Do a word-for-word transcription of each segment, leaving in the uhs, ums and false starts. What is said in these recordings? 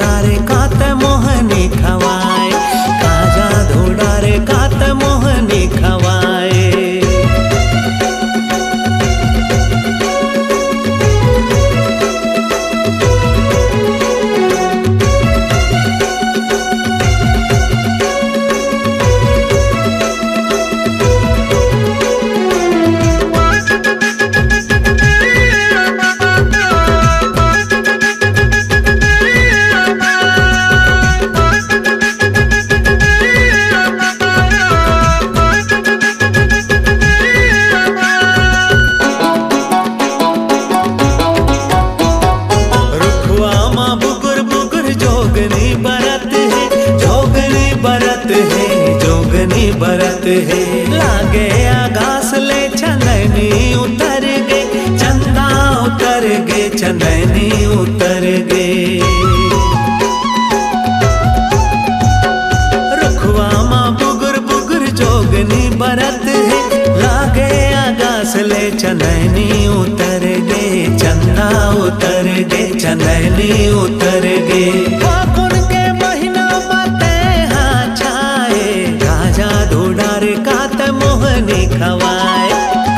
डारे कात मोहनी खवाए, काजा धो डारे कात मोहनी खवाए। रुखवा मा बुगुर बुगुर जोगनी बरत हे, जोगनी बरत हे, जोगनी बरत हे। लागे आगास ले चंदनी उतर गे, चंदा उतर गे, चंदनी उतर गे। रुखवा मा बुगुर बुगुर जोगनी बरत हे, लागे आगास ले चंदनी उतर गे, चंदा उतर गे, चंदनी उतर गे। फागुन के महीना मा तेहा छाए, काजा धो डारे कात मोहनी खवाए,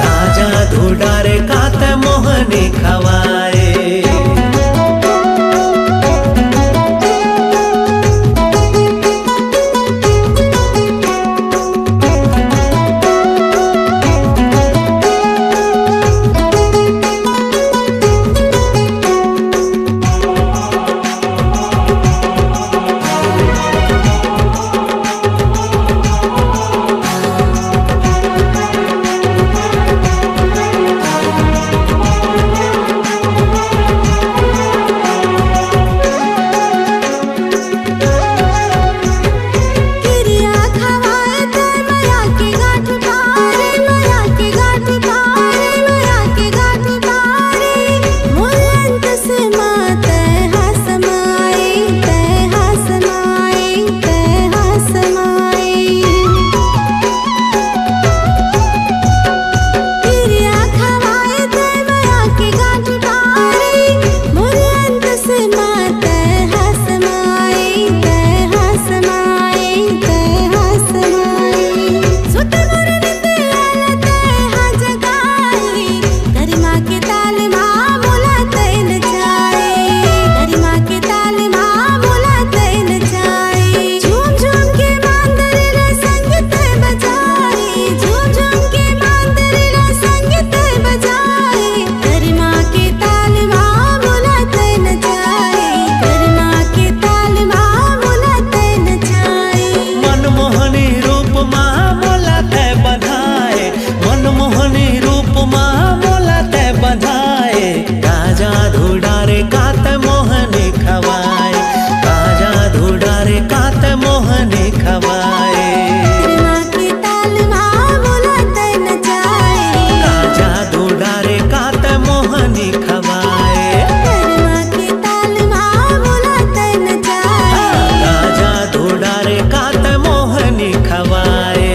काजा धो डारे कात मोहनी खवाए। मनमोहनी रूप मा मोला तै बधाए, मनमोहनी रूप मा मोला तै बधाए। काजा धो डारे कात मोहनी खवाए, काजा धो डारे कात मोहनी खवाए। काजा धो डारे कात मोहनी खवाए। काजा धो डारे कात मोहनी खवाए।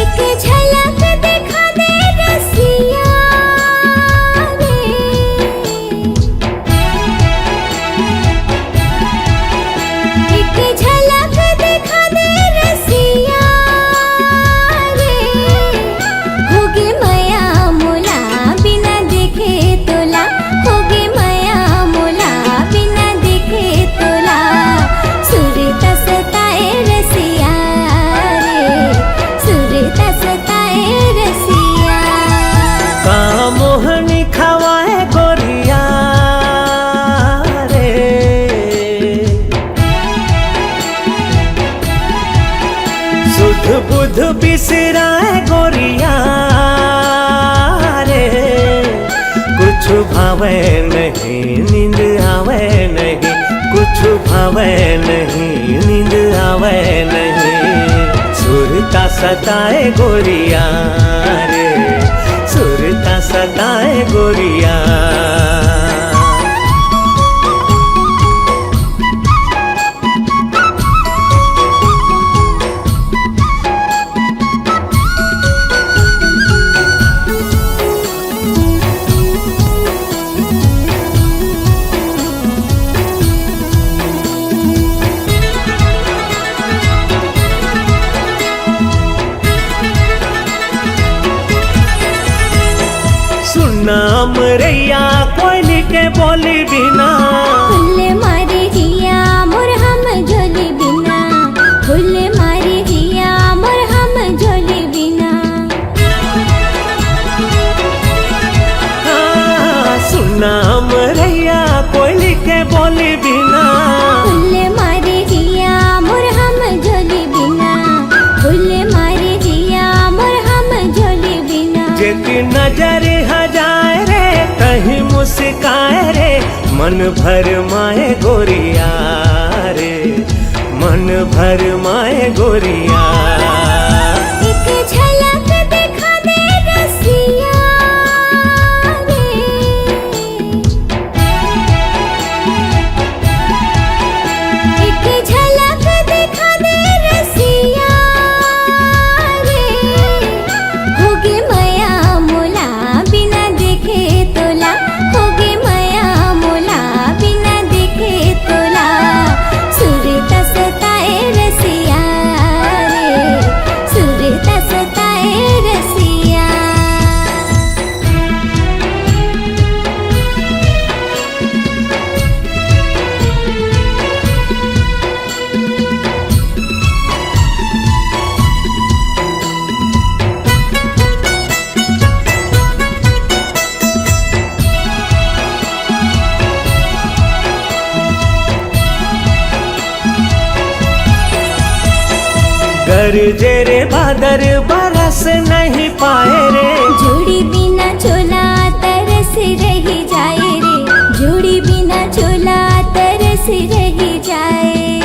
एक झलक देखा दे रसिया रे, एक झलक देखा दे रसिया रे। होगे मया मोला बिना देखे तोला, होगे मया मोला बिना देखे तोला। सुरता सताए रसिया रे, सुरता सताए रसिया। का मोहनी खवाए गोरिया रे, सुध बुध बिसराए गोरिया रे। कुछ भावे नहीं, नींद आवे नहीं, कुछ भावै नहीं, नींद आवै नहीं, सुरता सताए गोरिया रे, सुरता सताए गोरिया। सुनना मरैया कोयली के बोली बिना, फूल मारे जिया मोर हम झोली बिना, फूल मारे जिया मोर हम झोली बिना। हाँ, सुनना मरैया कोयली के बोली बिना, फूल मारे जिया मोर हम झोली बिना, फूल मारे जिया मोर हम झोली बिना। जेती नजर हजाए रे, कहीं मुस्काए रे, मन भर माए गोरिया रे, मन भर माए गोरिया। एक झलक दिखा दे रसिया रे, एक झलक दिखा दे रसिया रे, होगे मया मोला बिना देखे तोला, होगे मया मोला बिना देखे तोला, सुरता सताए रसिया रे, सुरता सताए रसिया। गरजे रे बादर बरस नहीं पाए रे, जोड़ी बिना चोला तरस रही जाए रे, जोड़ी बिना चोला तरस रही जाए।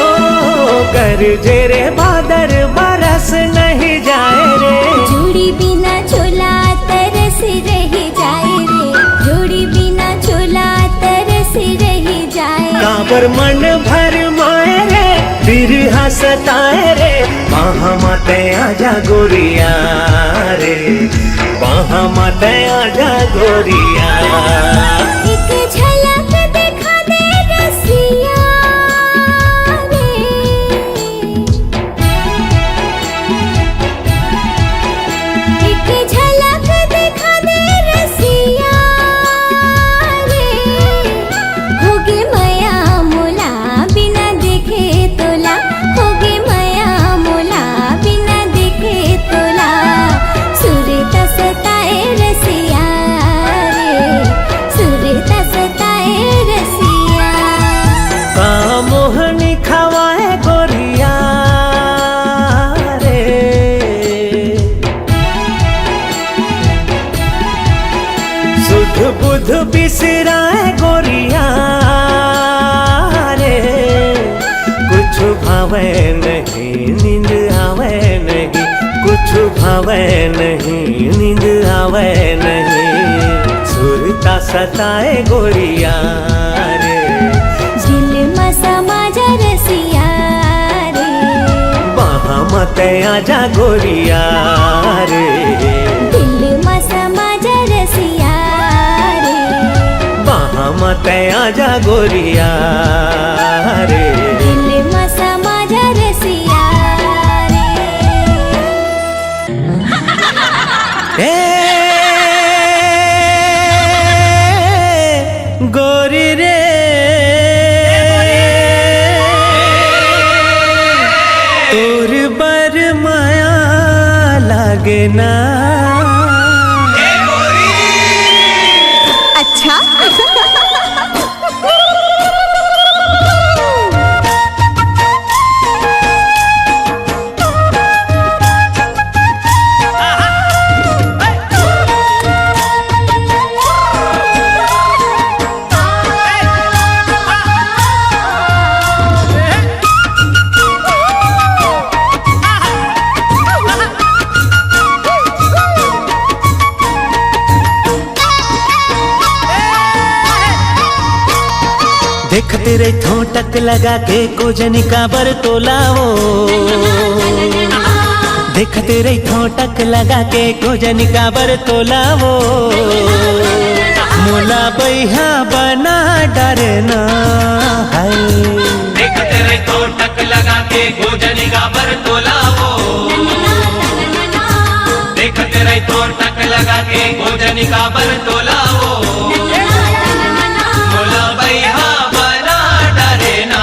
ओ गरजे रे बादर बरस नहीं जाए रे, जोड़ी बिना चोला तरस रही जाए रे, जोड़ी बिना चोला तरस रही जाए। काबर मन भर माए रे, बिरहा सताए रे, बाहा म तैं आजा गोरिया रे, बाहा म तैं आजा गोरिया। एक झलक दिखा दे रसिया रे, एक झलक दिखा दे रसिया रे, होगे मया मोला बिना देखे तोला, होगे मया मोला बिना देखे तोला, सुरता सताए रसिया रे, सुरता सताए रसिया। का मोहनी खवाए गोरिया रे, सुध बुध बिसराए गोरिया रे, कुछ भावे नहीं, नींद आवे नहीं, कुछ भावे नहीं, नींद आवे नहीं, सुरता सताए गोरिया रे। दिल म समा जा रसिया रे, बाहा म तैं आजा गोरिया रे, दिल म समा जा रसिया रे, बाहा म तैं आजा गोरिया रे, दिल म समा जा रसिया रे। ए गोरी रे, तोर बर माया लागे ना। अच्छा। देखत रहिथों टक लगा के, गोजनी काबर तोला वो। देखत रहिथों टक लगा के, गोजनी काबर तोला वो। मोला बइहा बना डरना है। देखत रहिथों टक लगा के, गोजनी काबर तोला वो। देखत रहिथों टक लगा के, गोजनी काबर तोला वो। मोला बइहा बना डरना।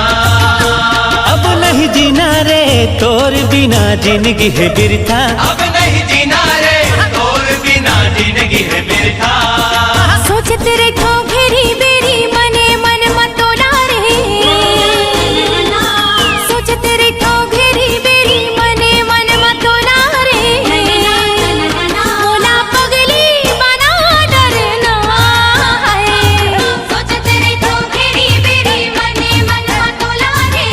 अब नहीं जीना रे तोर बिना, जिंदगी है बिरथा। अब नहीं जीना रे तोर बिना, जिंदगी है बिरथा। सोचत रहिथों घेरी बेरी, मने मन म तोला रे। सोचत रहिथों घेरी बेरी, मने मन म तोला रे। मोला पगली बना डरना है। सोचत रहिथों घेरी बेरी, मने मन म तोला रे।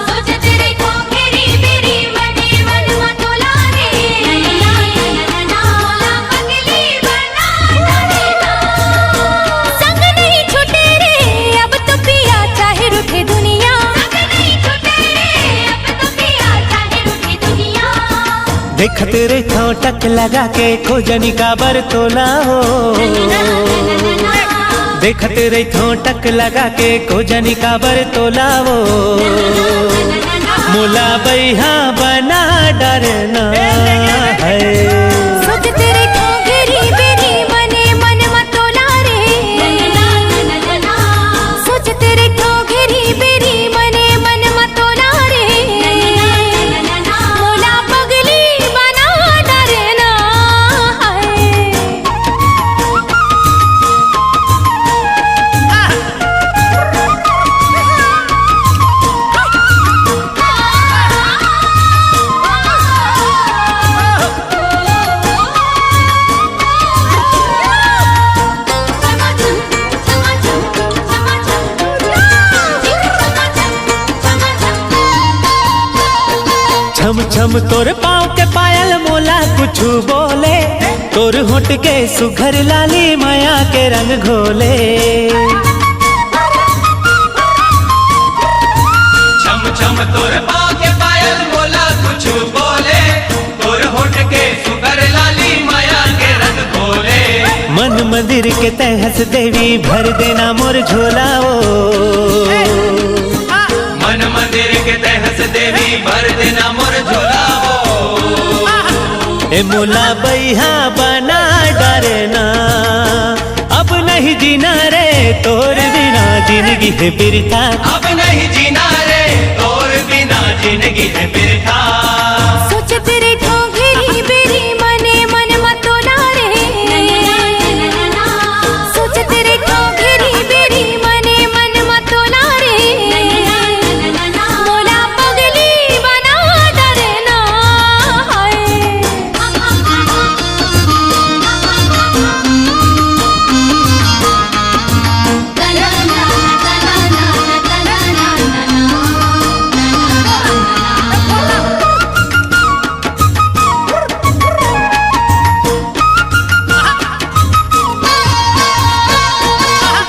सोचत रहिथों घेरी बेरी, मने मन म तोला रे। मोला पगली बना डरना। संग नहीं छूटे रे अब तो पिया, चाहे रूठे दुनिया। संग नहीं छूटे रे अब तो पिया, चाहे रूठे दुनिया। देखत रहिथों टक लगा के, गोजनी काबर तोला वो। देखत रहिथों टक लगा के, गोजनी काबर तोला वो। मोला बइहा बना डरना है। सोचत रहिथों घेरी बेरी, मने मन म तोला रे। सोचत रहिथों घेरी बेरी, मने मन म तोला रे। मोला पगली बना डरना है। छम छम तोर पाँव के पायल मोला कुछु बोले, तोर होंठ के सुघर लाली मया के रंग घोले। छम छम तोर पाँव के पायल मोला कुछु बोले, तोर होंठ के सुघर लाली मया के रंग घोले। मन मंदिर के तहस देवी भर देना मोर झोला वो। मन मंदिर के तहस देवी भर देना मोर झोला वो। ए मोला बइहा बना डरना, अब नहीं जीना रे तोर बिना, जिंदगी है बिरथा। अब नहीं जीना रे तोर बिना, जिंदगी है बिरथा। सोचत रहिथों घेरी बेरी, मने मन म तोला रे। सोचत रहिथों घेरी बेरी, मने मन म तोला रे। मोला पगली बना डरना है।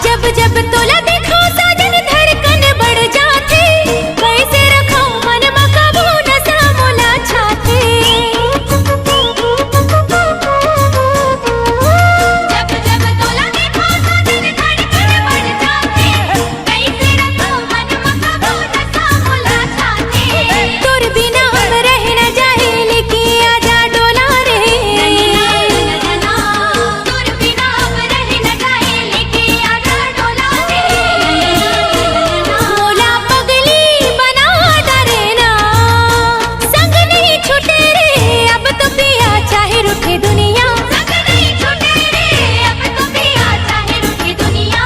जब जब तोला देखो साजन धड़कन बढ़ जाथे, कैसे रखो मन म कबू नशा मोला छाथे। जब जब तोला देखो साजन धड़कन बढ़ जाथे, कैसे रखो मन म कबू नशा मोला छाथे। तोर बिना हम रह न जाए, लेके आजा डोला रे। तोर बिना हम रह न जाए, लेके आजा डोला रे। मोला पगली बना डरना, संग नहीं छूटे रे अब तो पिया, चाहे रूठे दुनिया। संग नहीं छूटे रे अब तो पिया, चाहे रूठे दुनिया।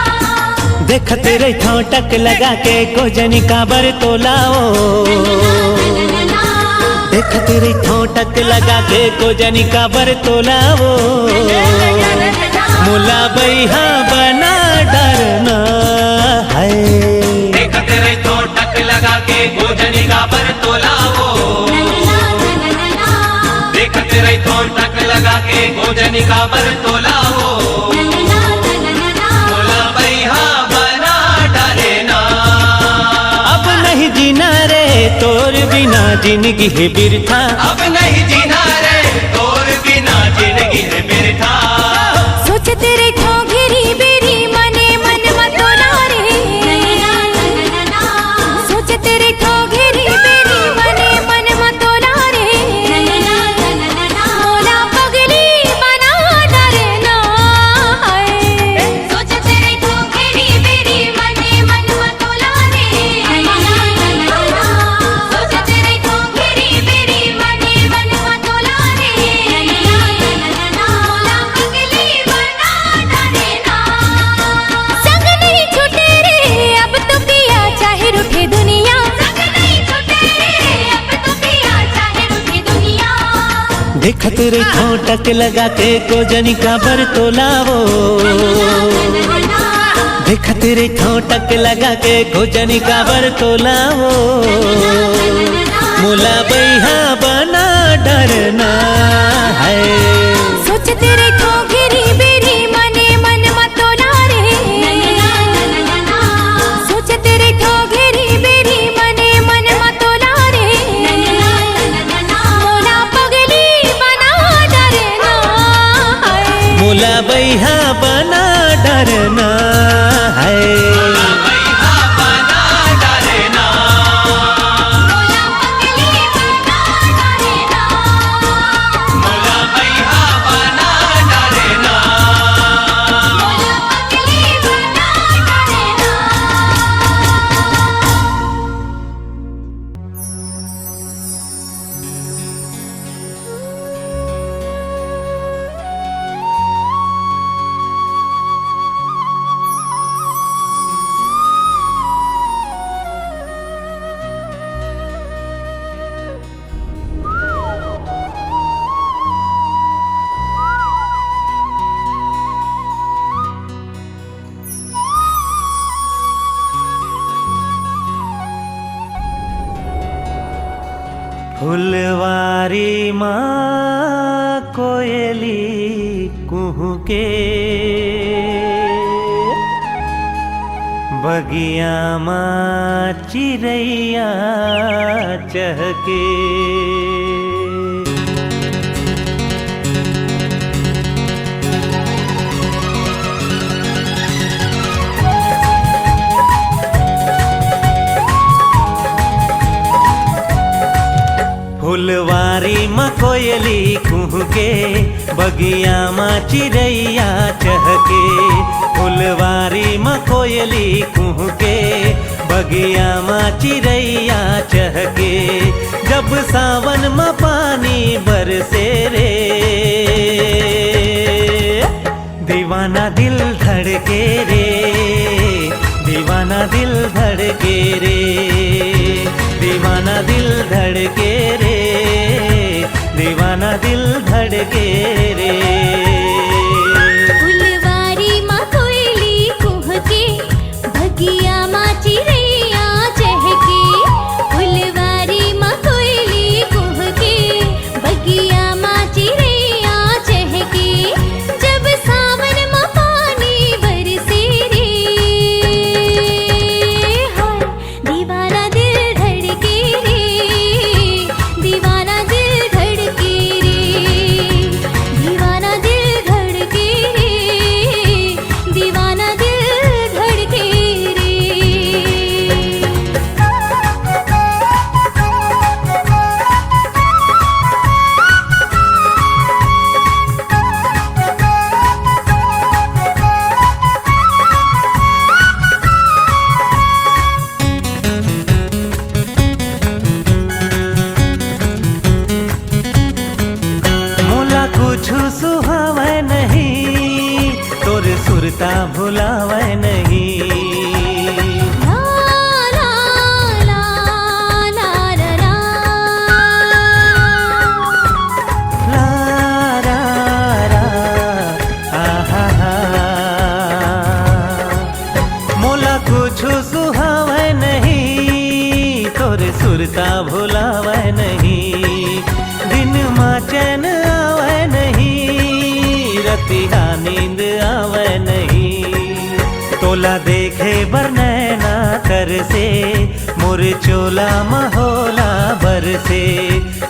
देखत रहिथों टक लगा के, गोजनी काबर तोला वो। देखत रहिथों टक लगा के, गोजनी काबर तोला वो। मोला बइहा बना डरना है। देखत रहिथों टक लगा के, गोजनी काबर तोला वो। देखत रहिथों टक लगा के, गोजनी काबर तोला वो। मोला बइहा ना जिंदगी हे बिरथा। अब नहीं जीना रे, तोर बिना जिंदगी हे बिरथा। सोचत रहिथों घेरी बेरी मने मन म तोला रे। सोचत रहिथों घेरी बेरी मने मन म तोला रे। मोला पगली बना डरना है। सोचत रहिथों घेरी बेरी मने मन म तोला रे। सोचत रहिथों घेरी बेरी मने मन म तोला रे। मोला पगली बना डरना। संग नहीं छूटे रे अब तो पिया, चाहे रूठे दुनिया। संग नहीं छूटे रे अब तो पिया, चाहे रूठे दुनिया। देखत रहिथों टक लगा के, को जनी काबर तोला वो। देखत रहिथों टक लगा के, को जनी काबर तोला वो। मोला बइहा बना डरना है। सोचत रहिथों घेरी बेरी मने मन म तोला रे। सोचत रहिथों घेरी बेरी मने मन म तोला रे। मोला पगली बना डरना है। मोला बइहा बना डरना है। फुलवारी मा कोयली कुहुके, बगिया मा चिरैया चहके। फुलवारी म कोयली कुहुके, बगिया म चिरैया चहके। फुलवारी म कोयली कुहुके, बगिया म चिरैया चहके। जब सावन म पानी बरसे रे, दीवाना दिल धड़के रे, दीवाना दिल धड़के रे, दीवाना दिल धड़के रे, दीवाना दिल धड़के रे। फुलवारी मा कोयली कुहके, बगिया मा चिरैया चहके। फुलवारी मा कोयली कुहके, बगिया मा चिरैया चहके। जब सावन मा पानी बरसे रे, हाय, दीवाना दिल धड़के रे, दीवाना दिल धड़के रे, दीवाना दिल धड़के रे, दीवाना दिल धड़के रे। मोला कुछु सुहावय नहीं, तोर सुरता भुलावय नहीं। ला, ला, ला, ला, ला, ला। ला, ला, ला, आहा, हा। मोला कुछु सुहावय नहीं, तोर सुरता भुलावय नहीं। दिन मा चैन आवय नहीं, रतिहा नींद आवय नहीं। तोला देखे बर नैना तरसे, मोर चोला म होला बरसे।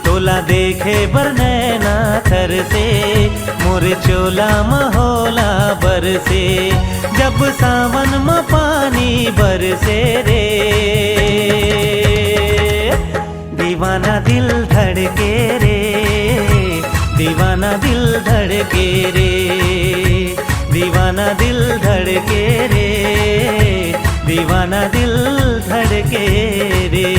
तोला देखे बर नैना तरसे, मोर चोला म होला बरसे। जब सावन म पानी बरसे रे, दीवाना दिल धड़के रे, दीवाना दिल धड़के रे, दीवाना दिल धड़के रे, दीवाना दिल धड़के रे।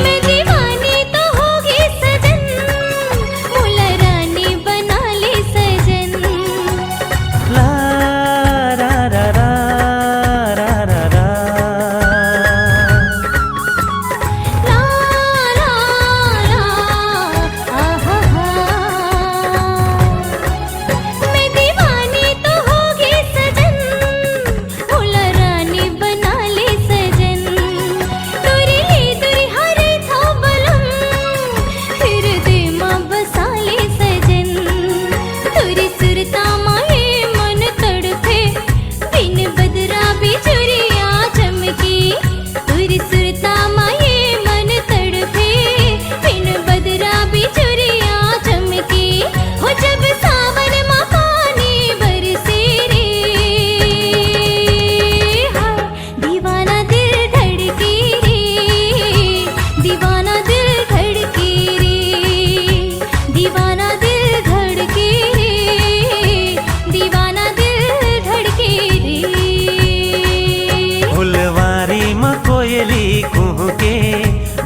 मैं दीवानी तो होगी सजन, मोला रानी बना ले सजन। ला, रा, रा, रा, रा, रा, रा। ला, ला, ला, आहा, हा। मैं दीवानी तो होगी सजन, मोला रानी बना ले सजन। तोरे ले दुरिहा रहिथों बलम, हृदय मा बसा ले सजन। तोरे सुरता मा ये मन तड़फे, बिन बदरा बिजुरिया चमके। तोरे सुरता मा ये मन तड़फे, बिन बदरा बिजुरिया चमके। हो जब सावन मा पानी बरसे रे, हाँ, दीवाना दिल धड़के रे, दीवाना दिल धड़के रे, दीवाना दिल धड़के रे, दीवाना दिल धड़के रे। फुलवारी म कोयली कुहके,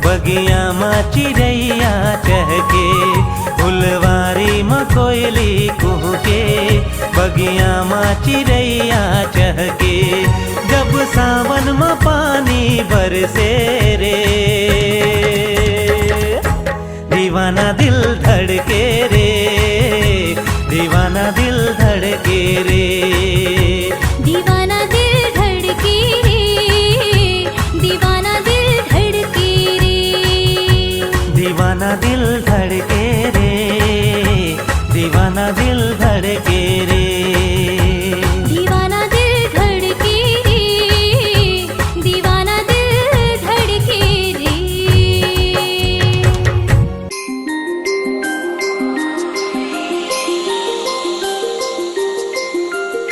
बगिया म चिरैया चहके। फुलवारी म कोयली कुहके, बगिया म चिरैया चहके। जब सावन म पानी बरसे रे, दीवाना दिल धड़के रे, दीवाना दिल धड़के रे। दीवाना दिल धड़के रे, दीवाना दिल धड़के रे। दीवाना दिल धड़के रे, दीवाना दिल धड़के रे। दीवाना दिल धड़के रे, दीवाना दिल धड़के रे।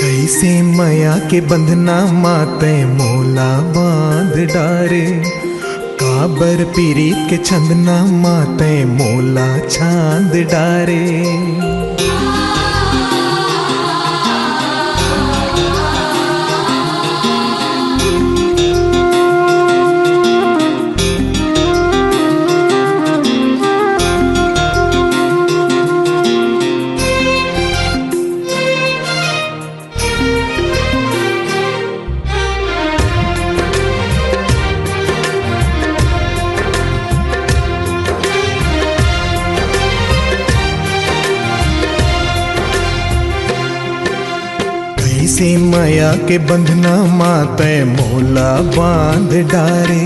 कइसे मया के बंधना मा तैं मोला बांध डारे, काबर पीरित के छंदना मा तैं मोला छांद डारे। कइसे मया के बंधना मा तैं मोला बांध डारे,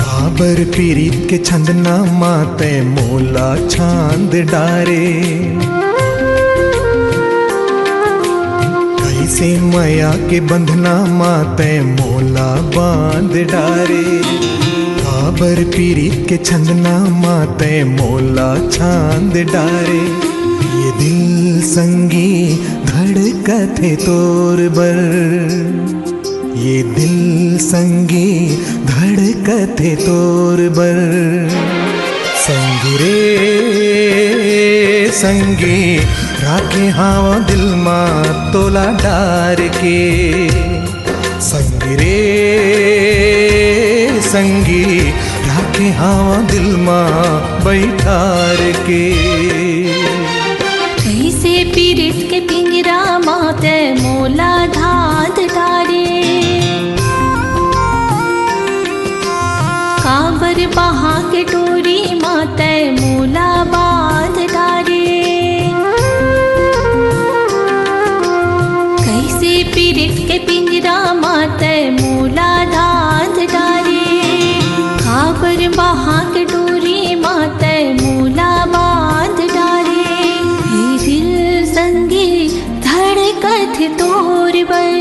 काबर पीरित के छंदना मा तैं मोला छांद डारे। कइसे मया के बंधना मा तैं मोला बांध डारे, काबर पीरित के छंदना मा तैं मोला छांद डारे। ये दिल संगी धड़कथे तोर बर, ये दिल संगी धड़कथे तोर बर। संगी रे संगी, राखे हावं दिल मा तोला डार के। संगी रे संगी, राखे हावं दिल मा बइठार के। कइसे पीरित के पिंजरा मा तैं मोला धांध डारे, काबर बहा के डोरी म तै मोला बांध डारे। कइसे पीरित के पिंजरा म तै मोला धांध डारे। काबर बहा के डोरी म तै मोला बांध डारे। हे दिल संगी धड़कत तोर बर,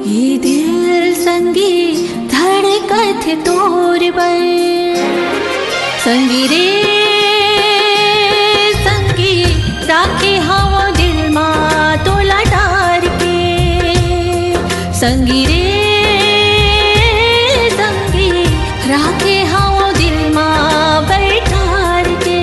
ये दिल संगी धड़कत तोर बर। संगी रे संगी, राखे हवं दिल मा तोला डार के। संगी रे संगी, राखे हवं दिल मा बैठार के।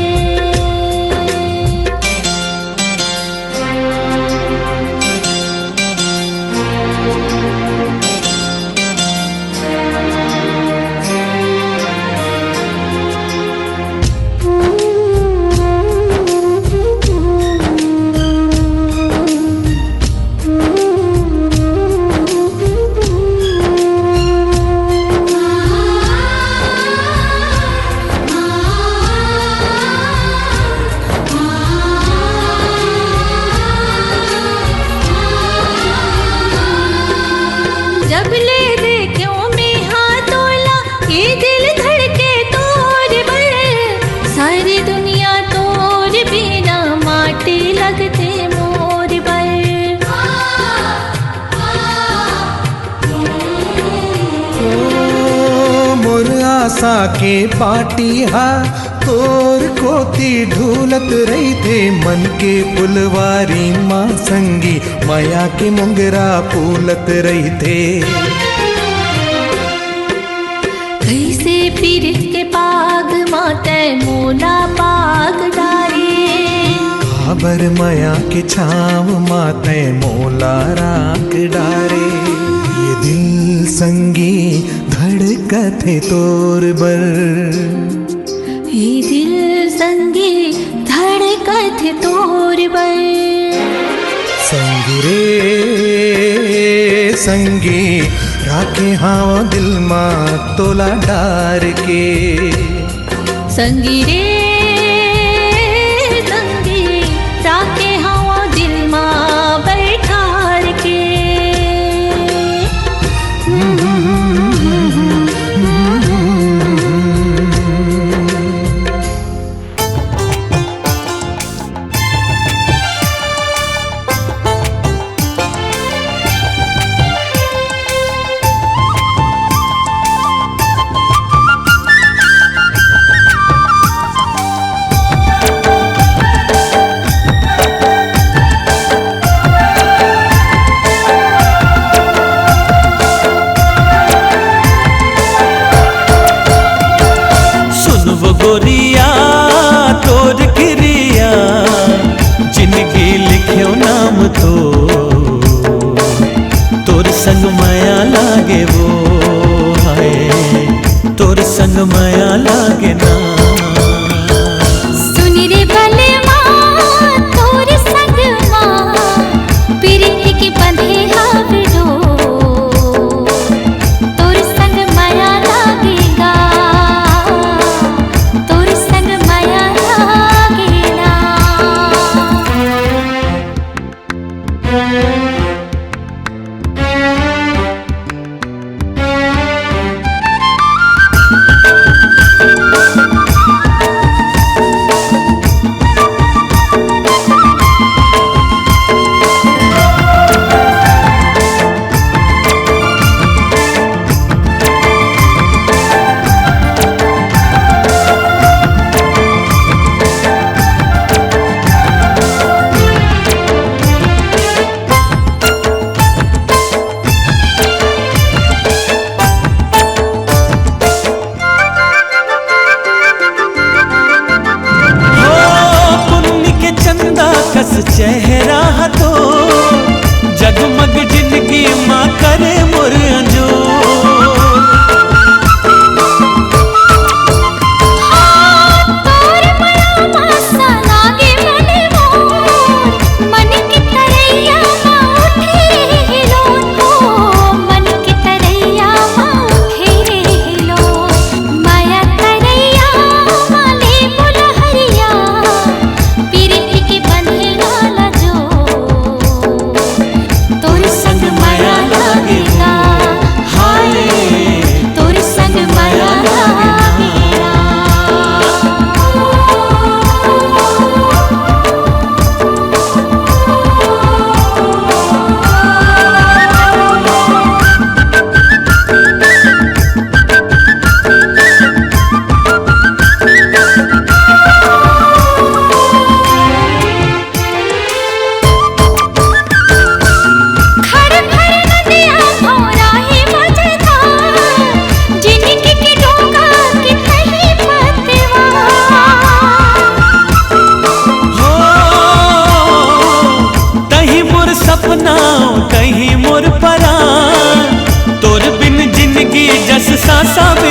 जब ले देखेंव मेंहा तोला, ये दिल धड़के तोर बर। सारी दुनिया तोर बिना माटी लगथे मोर बर। ओ मोर आसा के पाटी हा तोर कोती ढूलत रहिथे, मन के फुलवारी मा संगी मया के मोंगरा फूलत रहिथे। कइसे पीरित के पाग मा तै मोला पाग डारे। काबर मया के छांव मा तै मोला राख डारे। ये दिल संगी धड़कथे तोर बर। ये दिल संगी धड़कथे तोर बर। संगी रे संगी, राखे हवं दिल मा तोला डार के। संगी रे संगी, राखे हवं दिल मा बैठार के। सुन वो गोरिया तोर किरिया, जिनगी लिखेंव नाम तोर, तोर संग मया लागे वो, हाय, तोर संग मया लागे ना। सुन रे बलमा, तोर संग मा पीरित के बंधे हवे डोर। तोर संग मया लागे गा, तोर संग मया लागे ना।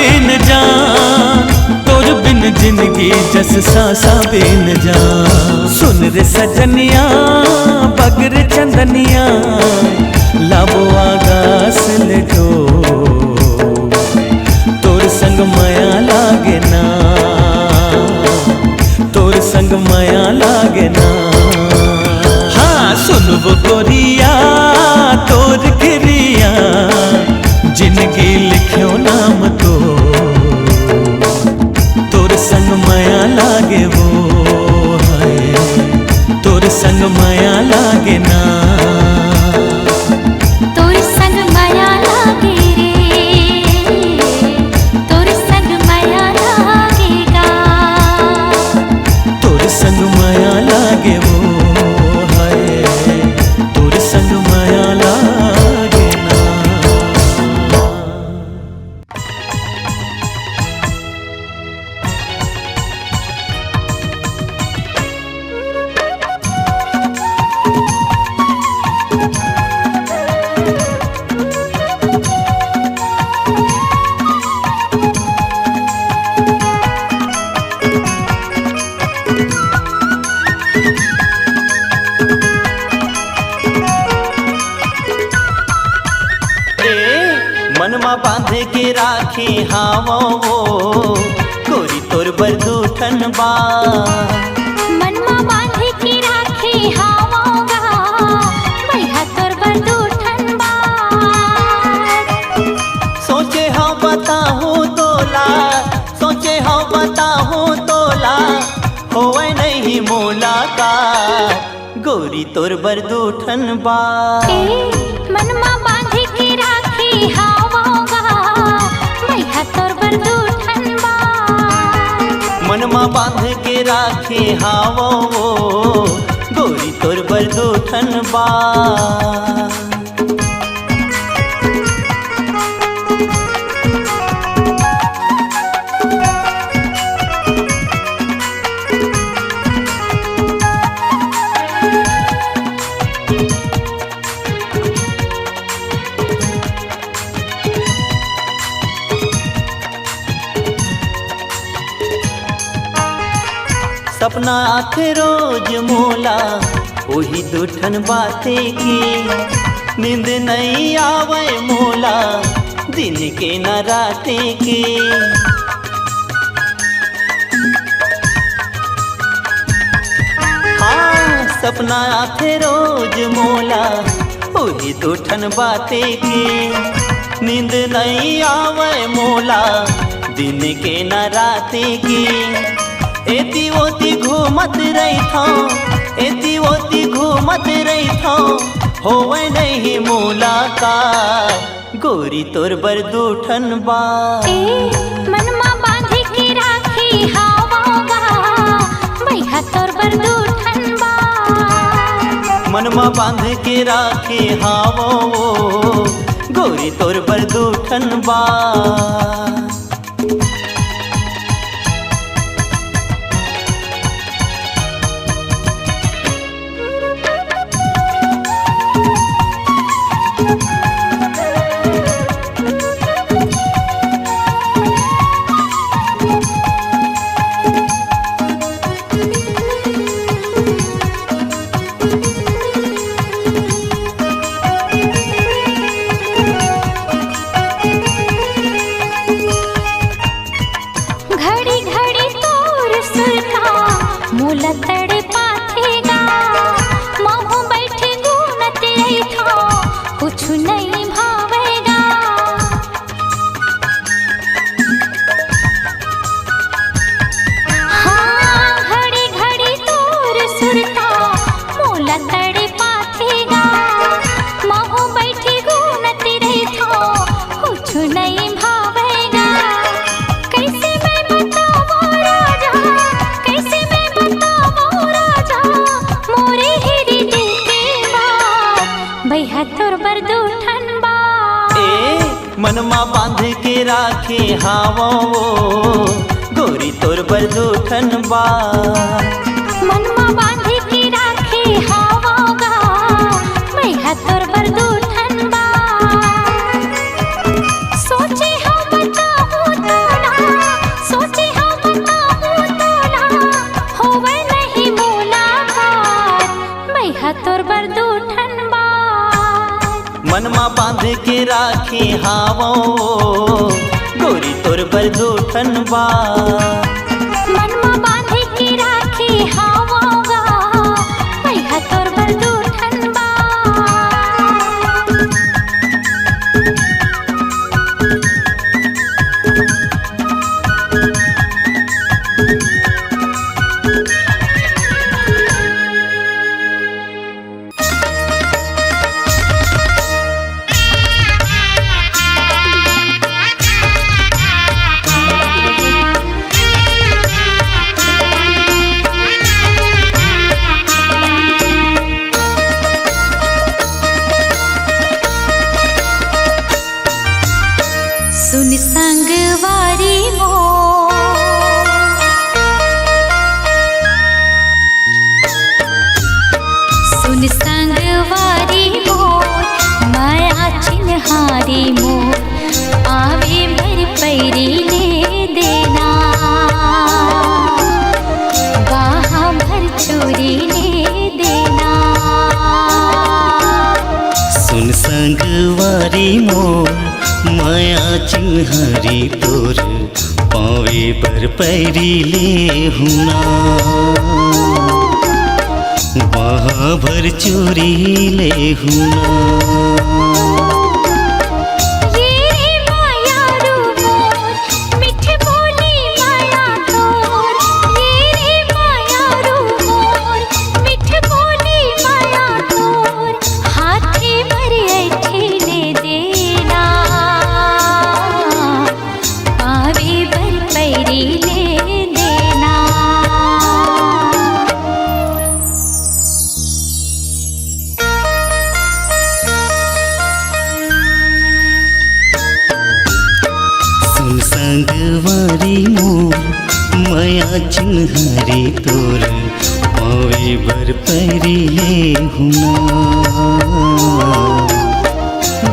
बिन जान, तोर बिन जिंदगी जस सांसा बिन जान। सुन रे सजनिया, बग रे चंदनिया, लाबो आगास ले डोर। तोर संग मया लागे ना, तोर संग मया लागे ना। हाँ, सुनबो गोरिया, तोर किरिया, जिंदगी लिख्यो नाम तोर। तोर संग मया लागे वो है, तोर संग मया लागे ना। तोर संग मया लागे रे, तोर संग मया लागे गा। तोर संग मया लागे वो है, तोर संग मया लागे ना। ए, मन मा बांध के राखे हावों वो, गोरी तोर बर दू ठन बात। मन मा बांध के राखे हावों गा, मैं हा तोर बर दू ठन बात। सोचे हव बताहूँ तोला, सोचे हव बताहूँ तोला, होवय नहीं मुलाकात। गोरी तोर बर दू ठन बात। ए, मन मा बांध के राखे हावों गा, मैं हा तोर बर दू ठन बात। मन मा बांध के राखे हावों वो, गोरी तोर बर दू ठन बात। सपना आथे रोज मोला, ओही दू ठन बाते के। नींद नइ आवय मोला, दिन के न राते के। हाँ, सपना आथे रोज मोला, ओही दू ठन बाते के। नींद नइ आवय मोला, दिन के न राते के। एती ओती घूमत रहिथौं, एती ओती घूमत रहिथौं, होवय नहीं मुलाकात। गोरी तोर बर दू ठन बात। ए, मन मा बांध के राखे हावों गा, मैं हा तोर बर दू ठन बात। मन मा बांध के राखे हावों वो, गोरी तोर बर दू ठन बात। घड़ी घड़ी तोर सुरता मोला तड़पाथे गा। महूँ बइठे गुनत रहिथौं, कुछु नइ भावय गा। हाँ, घड़ी घड़ी तोर सुरता मोला तड़पाथे गा। महूँ बइठे गुनत रहिथौं, कुछु नइ भावय गा। कइसे मैं बतावँव राजा, कइसे मैं बतावँव राजा, मोरे हिरदे के बात। मैं हा तोर बर दू ठन बात। ए, मन मा बांध के राखे हावँव वो, गोरी तोर बर दू ठन बात। मन मा बांध के राखे हावँव गा, मैं हा तोर बर दू ठन बात। सोचे हँव बताहूँ मन मा बांध के राखे हावो, गोरी तोर बर दू ठन बा। मन मा बांध के राखे हावो गा, मैहा तोर बर दू ठन बा। सुन संगवारी मोर, सुन संगवारी मोर, मया चिन्हारी मोर, पावे बर पैरी ले देना, बाहा भर चूरी ले देना। सुन संगवारी मोर, मया चिन्हारी तोर, पावे बर पैरी ले हुना, बाहा भर चूरी ले हुना। ये रे मायारू मोर, मीठ बोली माया तोर, ये रे मायारू मोर, मीठ बोली माया तोर, हाथे बर ऐठी ले देना, पावे बर पैरी ले देना। सुन संगवारी मोर, मया चिन्हारी तोर, पावे बर पैरी ले हुना,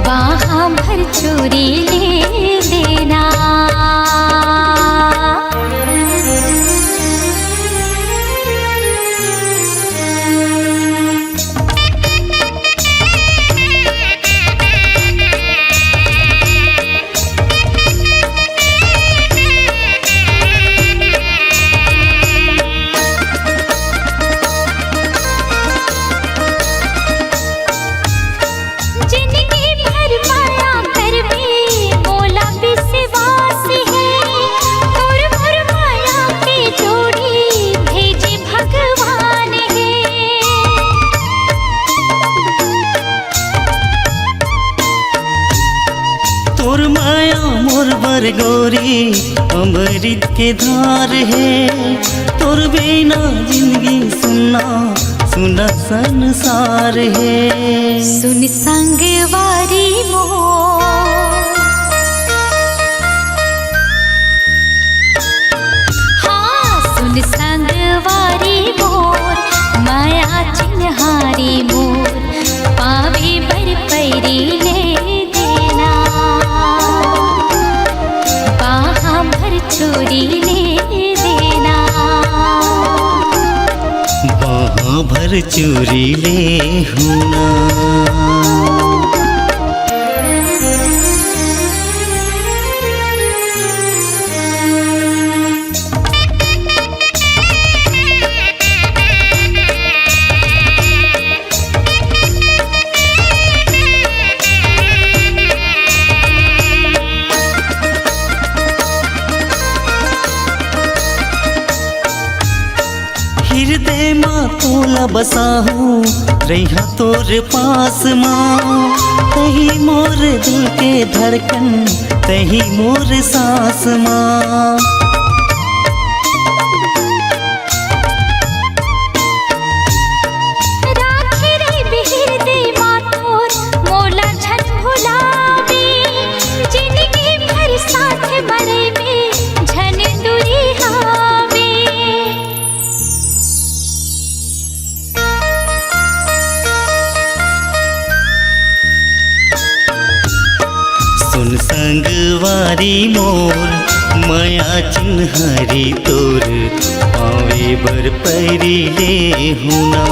बाहा भर चूरी ले देना। जिनगी भर माया करबे मोला विश्वास हे, तोर मोर माया के जोड़ी भेजे भगवान हे। तोर माया मोर बर गोरी अमृत के धार हे, तोर बिना जिंदगी सुन्ना सुन्ना संसार हे। सुन संगवारी मोर, हाँ सुन संगवारी मोर, मया चिन्हारी मोर, पावे बर पैरी ले देना, बाहा भर चूरी ले देना, बाहा भर चूरी ले हुना। हिरदय मा तोला बसाहूँ, रहिहा तोर पास मा। तही मोर दिल के धड़कन, तही मोर सांस मा। राखे रहिबे हिरदय मा तोर, मोला झन भुलाबे। जिनगी भर साथ मा रहिबे, झन दूरी हावे। सुन संगवारी मोर, मया चिन्हारी तोर, पावे बर पैरी ले हुना।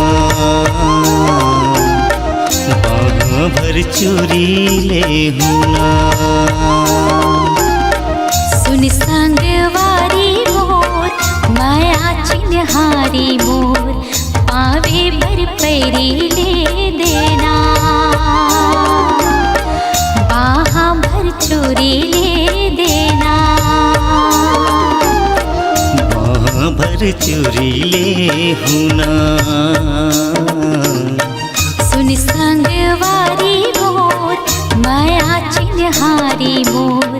बाहा भर चूरी ले हूँ ना। सुन संगवारी मोर, मया चिन्हारी मोर, पावे बर पैरी ले देना, बाहा भर चूरी ले देना, बाहा भर चूरी ले हूँ ना। सुन संगवारी मोर, मया चिन्हारी मोर,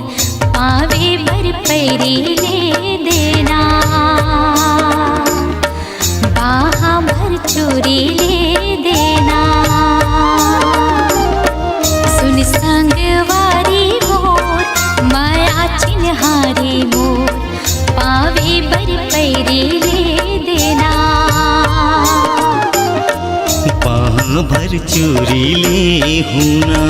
पावे बर पैरी ले देना, बाहा भर चूरी ले देना। सुन संगवारी मोर, मया चिन्हारी मोर, पावे बर पैरी ले देना, बाहा भर चूरी ले हूँ ना।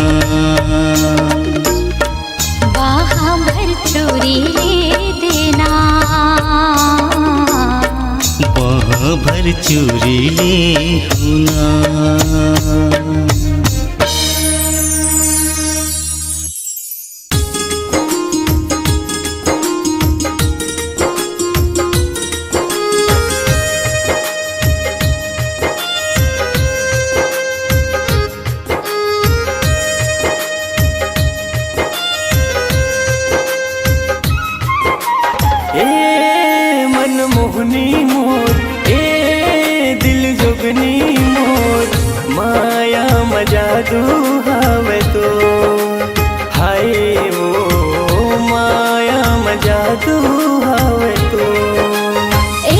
बाहा भर चूरी ले देना, बाहा भर चूरी ले हूँ ना। ए मनमोहनी मोर, ए दिल जोगनी मोर, माया म जादू हवे तो। हाय ओ माया म जादू हवे तो। ए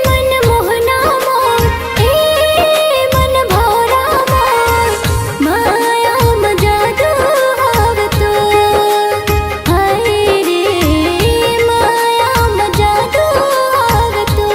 मन मोहना मोर, ए मन भौरा मोर, माया म जादू हवे तो। हाय रे माया म जादू हवे तो।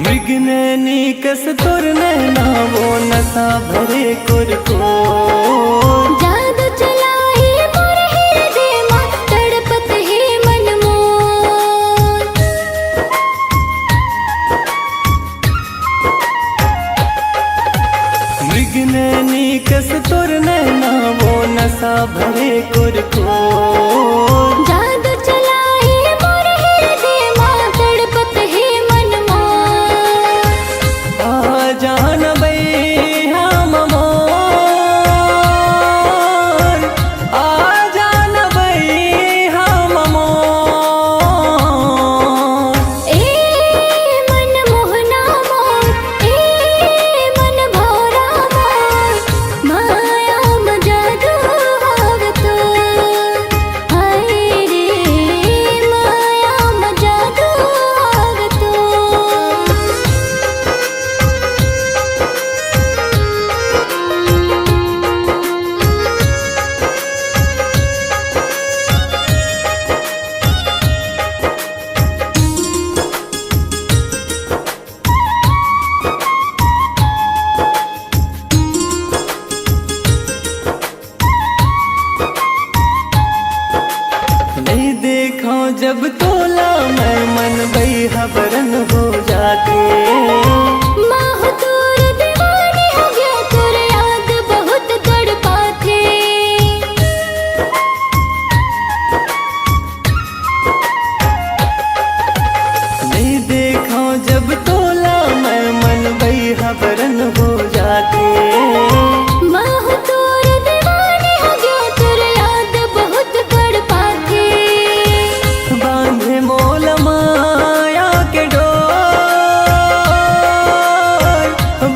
मृग नैनी कस तोर नैना वो नशा भरे कुरकुर। जादू चलाए मोर हृदय मा, तड़पत हे मन मोर। मृग नैनी कस तोर नैना वो नशा भरे कुरकुर। जादू चलाए मोर हृदय मा, तड़पत हे मन मोर। आ जान बई हम मोर, आ जान बई हम मोर। ए मन मोहना मोर, ए मन भौरा मोर, माया म जादू हवे तो। हाय रे माया म जादू हवे तो। नहीं देखा जब तोला मैं मन बई हबरन हो जाते। माहू तोर दीवानी हो गया, तोर याद बहुत तड़पाथे। नहीं देखा जब तोला मैं मन बई हबरन हो जाते। माहू तोर दीवानी हो गया, तोर याद बहुत तड़पाथे। बांधे मोला माया के डोर,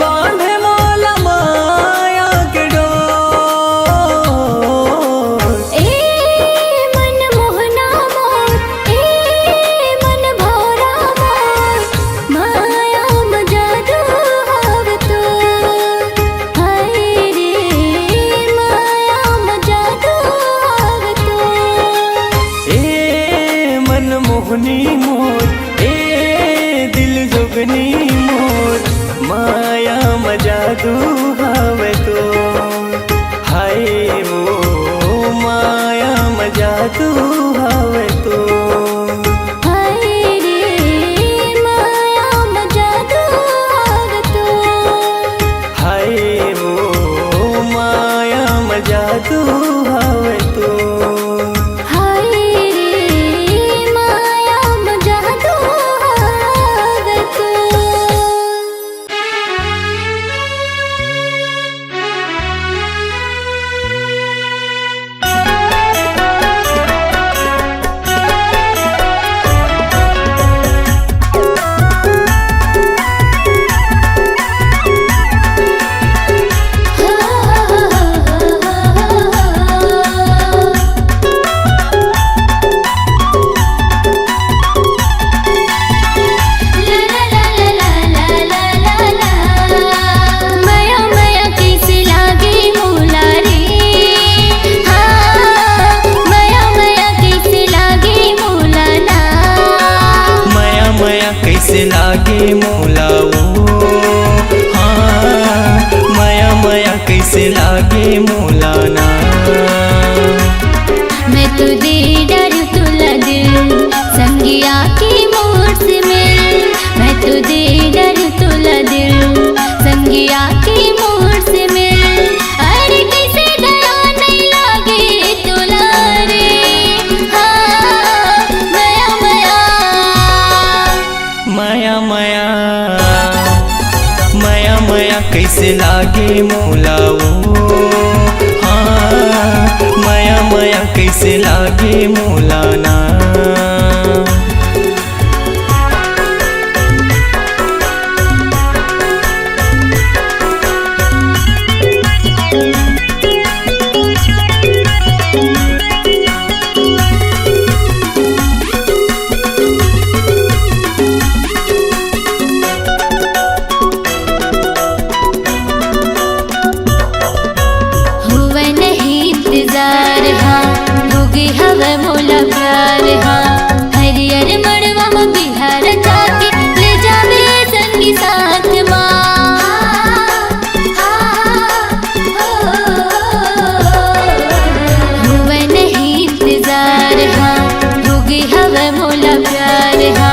बांधे मोला माया के डोर। ए मन मोहना मोर, ए मन भौरा मोर, माया म जादू हवे तो। तू हवे तो, हाय वो माया म जादू हवे तो। हाय रे माया म जादू हवे तो। हाय वो माया म जादू हवे तो। हाय रे माया म जादू हवे तो। मया मया कइसे लागे मोला रे, हाँ, मया मया कइसे लागे मोला ना। मया मया कइसे लागे मोला ओ, हाँ, मया मया कइसे लागे मोला ना। मैं तो दे डरूं तोला दिल, संगिया के मोर से मिल। मैं तो दे डरूं तोला दिल, संगिया के मोर से मिल। अरे कइसे दया नइ लागे तोला रे, हाँ, मया मया। मया मया, मया मया कइसे लागे मोला ओ, हाँ, मया मया कइसे लागे मोला ना। हुआ नहीं इंतजार हा, भोगे हवे मोला प्यार हा। हरियर मड़वा म बिहार जाके ले जावे संगी साथ मा। हुआ नहीं इंतजार हा, भोगे हवे मोला प्यार हा।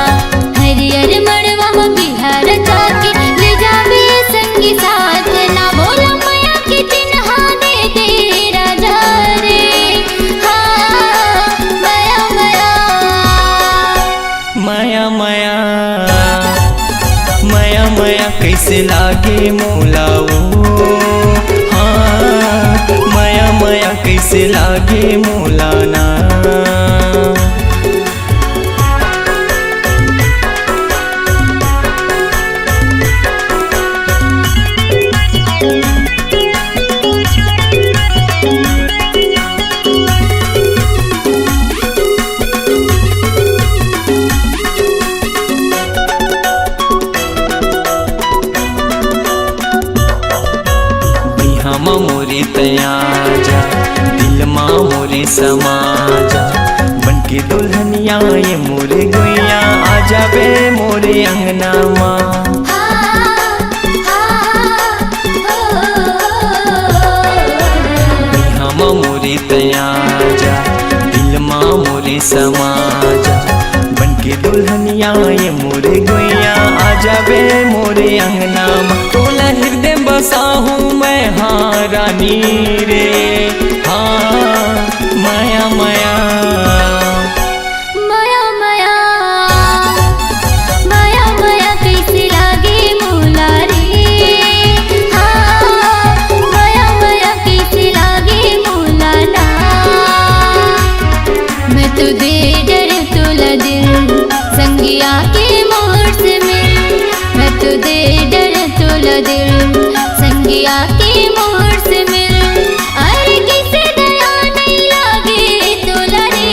हरियर मड़वा म बिहार जाके ले जावे संगी साथ ना। मोला मया के चिन्हा दे दे राजा रे, हाँ, मया मया। मया मया, मया मया कइसे लागे मोला ओ, हाँ, मया मया कइसे लागे मोला ना। बिहा म मोरे तैं आजा, दिल म मोरे समा जा। बन के दुल्हनिया ये मोरे गुइया, आ जाबे मोरे अंगना मा। बिहा म मोरे तैं आजा, दिल म मोरे समा जा। बन के दुल्हनिया ये मोरे गुइया, आ जाबे मोरे अंगना मा। तोला हृदय बसाहूँ मैं, हाँ रानी रे, हाँ मया मया। मया मया, मया मया कइसे लागे मोला रे, हाँ, मया मया कइसे लागे मोला ना। मैं तो दे डरूं तोला दिल, संगिया के मोर से मिल। मैं तो दे डरूं तोला दिल, संगिया के मोर से मिल। अरे कइसे दया नइ लागे तोला रे,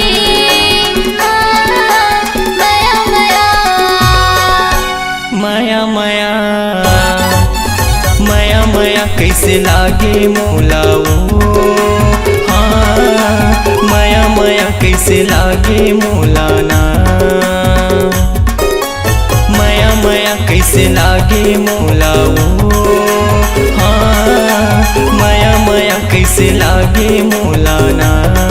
हाँ, मया मया। मया मया, मया मया कइसे लागे मोला ओ, हाँ, मया मया कइसे लागे मोला ना। मया मया कइसे लागे मोला ओ, हाँ, से लागे मोला ना।